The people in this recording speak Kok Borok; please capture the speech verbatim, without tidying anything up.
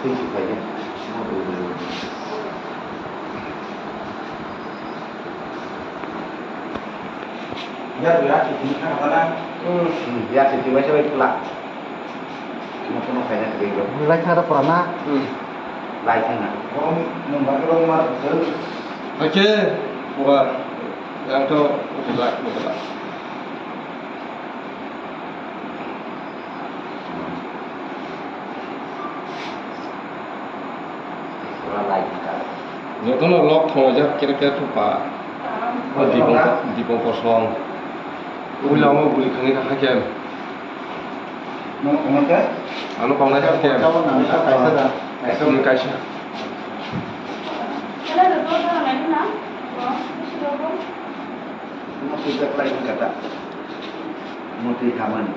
Thank you, Father. Yak, yak, ini kan apa lah? Hmm, yak, ini macam itu lah. Ini pun apa ya, tadi itu? Lai thang da pura na? Hmm. Lai thang na. Rom, nomor, nomor, betul. Oke, buka. Yang tu, buka, buka. Jotono lok thongjak kere kere thupha. O Dipong, Dipong kosong. Ui lama buli khani kha khe. Ano kongnai kha khe. Kaisa da. Kaisa. Kaisa. Motwi jaklai wngkha da? Motwi hamani.